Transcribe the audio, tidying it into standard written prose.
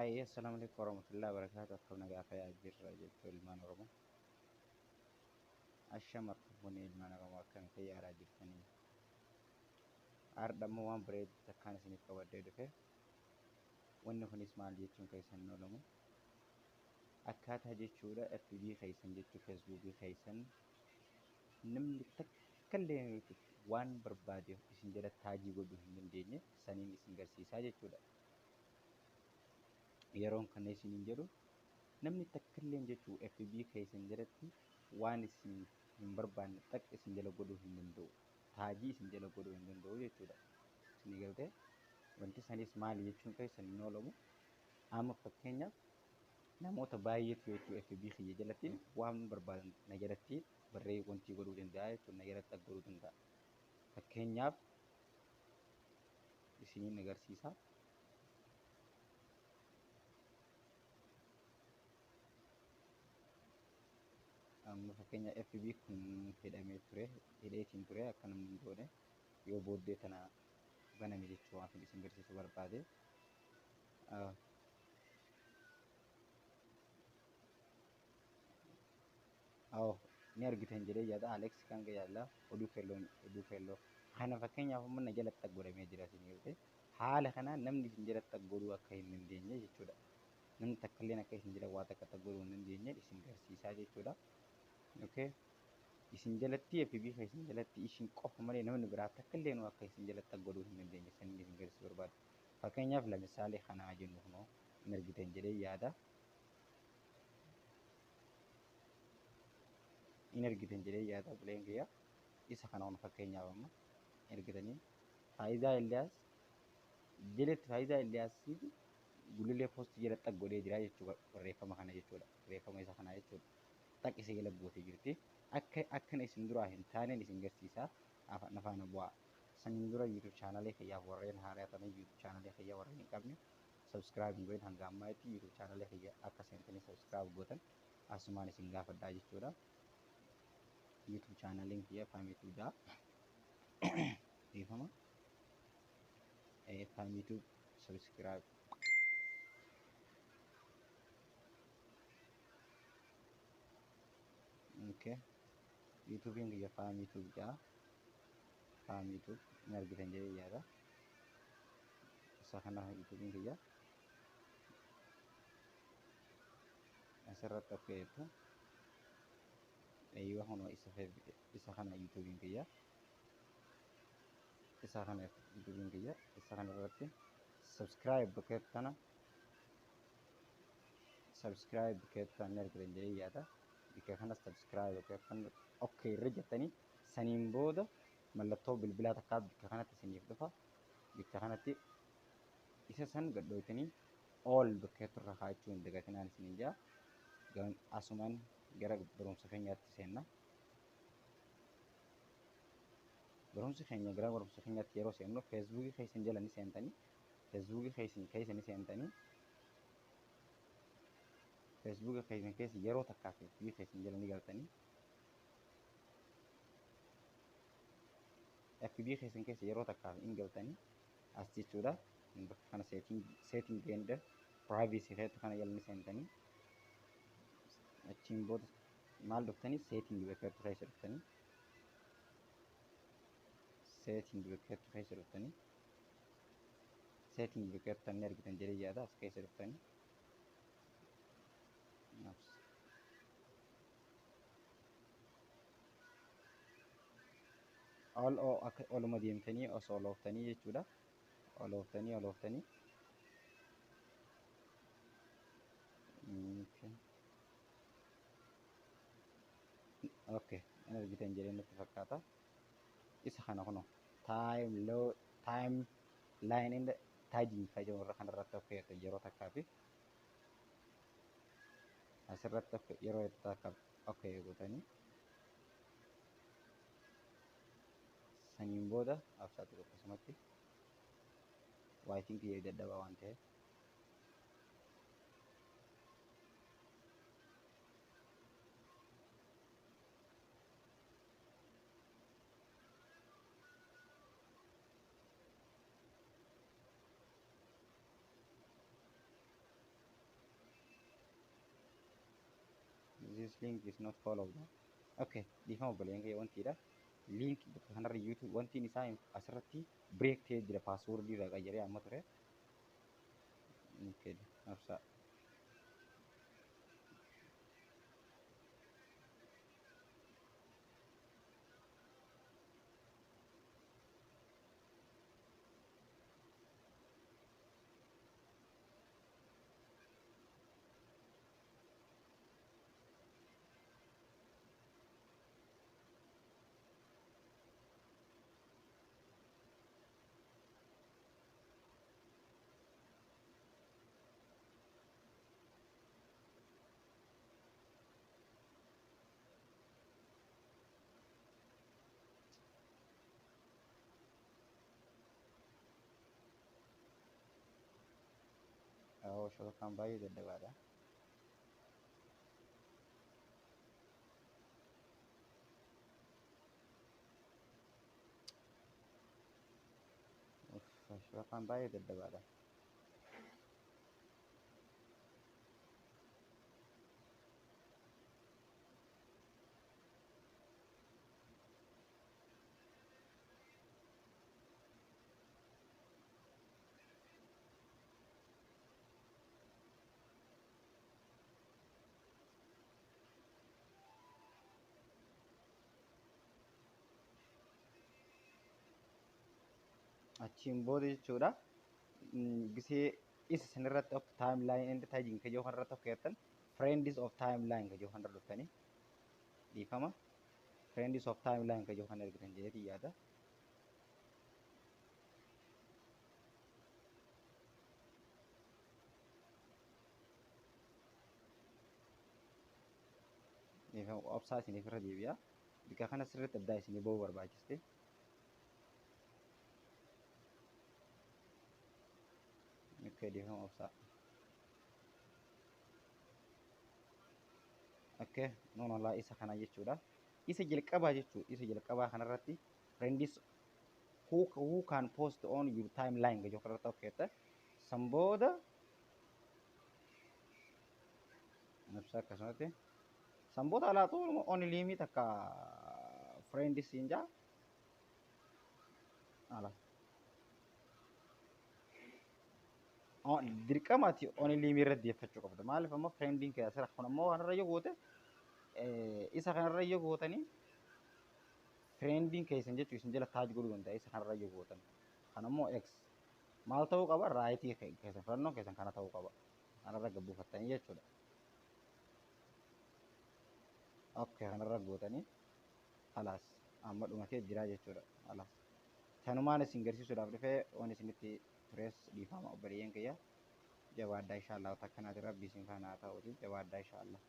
Haayee, assalaamu alaikum warahmatullahi wabarakatuh. Akkam nagaa fayyaa jirra jettu ilmaan Oromoo. Ashama fuunee ilmaan Oromoo, akkam fayyaadhaa jirtanii? Har'a immoo waan bareedu takkaan isiniif qabadhee dhufe. Wanni kunis maal jechuun keessan hin oolamu. Akkaataa jechuudha FB keessan jechuu Feesbuukii keessan namni takka illee waan barbaade isin jala tag godhuu hin dandeenye saniin isin garsiisaa jechuudha. Yeroon kana isiniin jedhu namni takka illee jechuu FB keessan jalatti waan isin hin barbaanne takka isin jala godhuu hin danda'u. Tag isin jala godhuu hin danda'u jechuudha. Isinii galtee? Wanti sanis maali jechuun keessan hin oolamu. Amma fakkeenyaaf namoota baay'eetu jechuu FB kiyya jalatti waan barbaadan na jalatti barree wanti godhuu danda'a jechuudha. Na jalatti akka godhuu danda'a. Fakkeenyaaf isiniin agarsiisa. Amma fakkeenya FB kun hidhamee ture, hidheetiin ture akka namni hin goone yoo booddee tana baname jechuu waan isin garsiisuu barbaade. Oh, ni argitan jedhee yaada. Alex kan yaalla oduu keelloo, oduu keelloo kana fakkeenyaaf amma na jalatti godhamee jira, isin galte. Haala kanaan namni isin jalatti godhuu akka hin dandeenye jechuudha. Namni takka illee akka isin jala waa takka godhuu hin dandeenye isin garsiisaa jechuudha. Okay. Isin jalatti FB isin jalatti isin qofa malee namni biraa takka illee akka isin jalatti godhuu hin dandeenye saniin isin garsiisuu barbaada. Fakkeenyaaf lamisaalee kanaa jennu kunoo hin argitan jedhee yaada. Hin argitan jedhee yaada buleen kiyya. Isa kana kun fakkeenyaaf amma hin argitanii Faayidaa Illiyaas jalatti, Faayidaa Illiyaasiif Gulillee post jalatti godhee jira jechuudha, barreeffama kana jechuudha, barreeffama isa kanaa jechuudha. Takka isa jala gootee jirti. Akka akkana isin duraa hin taaneen isin garsiisa, nafaana bu'aa. Saniin dura YouTube chaanalee kiyyaaf warreen haaraa ta'an, YouTube chaanalee kiyya warreen hin qabne, subscribe hin godhin hanga ammaatti, YouTube chaanalee kiyya akka seentanii subscribe gootan asumaan isin gaafadhaa jechuudha. YouTube chaanaleen kiyya Faamituu ja'a. Dhiifama. Faamituu subscribe. Okay. YouTubein kiyya Faamituu ja'a. Faamituu hin argitan jedhee yaada. Isa kana YouTubein kiyya. Asirratti akka jettu. Eeyyuu, kunoo isa kana YouTubein kiyya. Isa kana YouTubein kiyya. Isa kana irratti subscribe bakka kana, subscribe bakka kana ni argitan jedhee yaada. Bakka kana subscribe bakka kana okay irra jettanii saniin booda mallattoo bilbilaa takkaa bakka kanatti isiniif dhufa. Bakka kanatti isa san gadhooytanii all bakka irra kaa'achuu hin dagatinaan isiniin jaa. Asumaan gara barumsa keenyaatti seenna. Barumsi keenya, gara barumsa keenyaatti yeroo seennu, Feesbuukii keessan jala ni seentanii, Feesbuukii keessan keessa ni seentanii, Feesbuukii keessan keessa yeroo takkaa Feesbuukii keessan jala ni galtanii, FB keessan keessa yeroo takkaaf hin galtanii as jechuudha. Bakka kana setting and privacy keessatti kana jala ni seentanii, achiin booda maal dhuftanii, setting bakka keessa dhuftanii, setting bakka keessa dhuftanii, setting bakka ni argitan jedhee yaada, as keessa dhuftanii. Ol akka oluma deemtanii osoo olooftanii jechuudha. Olooftanii olooftanii. Okay, hin argitan jedhee natti fakkaata. Isa kana kunoo time low timeline and tagging kan jedhamu irra kanarratti okay yeroo takkaa fi asirratti yeroo takka okay gootanii saniin booda absaatu akkasumatti waayitiin kiyya dadhabaa waan ta'eef. This link is not followed. Okay, dhiifama obboleeyyan kiyya, wantiidha. Link bakka kanarra YouTube wantiin isaa asirratti break ta'ee jira, passwordii irraa qayyaree amma ture. Okay, obsaa. Oo, shabakaan baay'ee dadhabaadha. Uff, shabakaan baay'ee dadhabaadha. Achiin booda jechuudha, gisee isa sanirratti of timeline and tagging ka jiru kanarratti of keettan, friends of timeline ka jiru kanarra dhuftanii, dhiifama, friends of timeline ka jiru kana argitan jedheetii yaada. Dhiifama, obsaa isiniif irra deebi'a. Bika kana sirriitti addaa isinii ba'uu barbaachiste. Okay, dhiifama, obsaa. Okay, no no laa, isa kana jechuudha. Isa jalqabaa jechuu, isa jalqabaa kanarratti friends who can post on your timeline ka jiru kanarratti okay ta'e. San booda ibsa akkasumatti. San booda alaatu only me takka friends siin jaa. Ala. Dirqama ati only me irratti deeffachuu qabda. Maaliif amma friendiin kee asirra kun ammoo kanarra yoo goote, isa kanarra yoo gootanii, friendiin keessan jechuu isin jala tag godhuu danda'a isa kanarra yoo gootan. Kan ammoo X maal ta'uu qaba? Rightii keessan, filannoon keessan kana ta'uu qaba. Kanarra gabbuufattanii jechuudha. Okay, kanarra gootanii khalaas, amma dhumatee jira jechuudha. Khalaas. Tanumaan isin garsiisuudhaaf dhufee, waan isinitti tures dhiifama obboleeyyan kiyya. Jabaadhaa, inshaallah, takkanaati rabbi isin faana haa ta'uuti, jabaadhaa inshaallah.